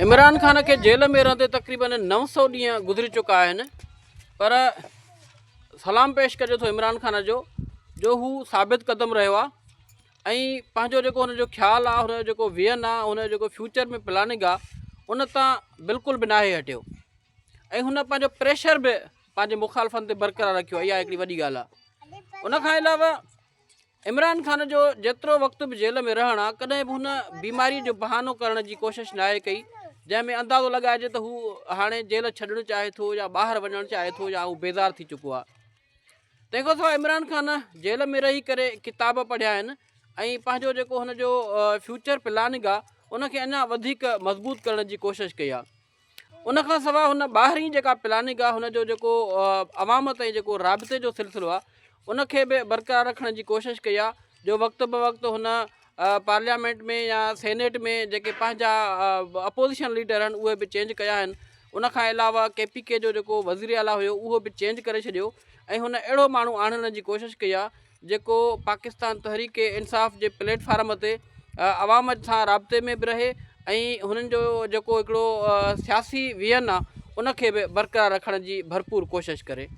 عمران خان کي جيل ۾ رهندي تقريبن 900 ڏينهن گذري چڪا آهن پر سلام پيش ڪجي ٿو عمران خان جو جو هو ثابت قدم رهيو آهي ۽ پنهنجو جيڪو هن جو خيال آهي هن جو جيڪو ويئن آهي هن جو جيڪو فيوچر ۾ پلاننگ آهي ان تان بلڪل به ناهي هٽيو ۽ هن پنهنجو پريشر به پنهنجي مخالفن تي برقرار رکيو آهي اها هڪڙي وڏي ڳالهه آهي ان کان علاوه عمران خان جو جيترو وقت به جيل ۾ رهڻ آهي ڪڏهن به هن بيماري جو بهانو ڪرڻ جي ڪوشش ناهي ڪئي جنهن ۾ اندازو لڳائجي ته هو هاڻي جيل ڇڏڻ چاهي ٿو يا ٻاهر وڃڻ چاهي ٿو يا هو بيزار ٿي چڪو آهي تنهن کان سواء عمران خان جيل ۾ رهي ڪري ڪتاب پڙهيا آهن ۽ پنهنجو جيڪو هن جو فيوچر پلاننگ آهي ان کي اڃا وڌيڪ مضبوط ڪرڻ جي ڪوشش ڪئي آهي ان کان سواء هن ٻاهرين جيڪا پلاننگ آهي هن جو جيڪو عوام تائين جيڪو رابطي جو سلسلو آهي ان کي به برقرار رکڻ جي ڪوشش ڪئي آهي جو وقت به وقت هن پارليامينٽ ۾ يا سينيٽ ۾ جيڪي پنهنجا اپوزيشن ليڊر آهن اهي به چينج ڪيا آهن ان کان علاوه ڪي پي ڪي جو جيڪو وزير اعليٰ هيو اهو به چينج ڪري ڇڏيو ۽ هن اهڙو ماڻهو آڻڻ جي ڪوشش ڪئي آهي جيڪو پاڪستان تحريڪ انصاف جي پليٽ فارم تي عوام سان رابطي ۾ به رهي ۽ هنن جو جيڪو هڪڙو سياسي ويئن آهي ان کي به برقرار رکڻ جي ڀرپور ڪوشش ڪري.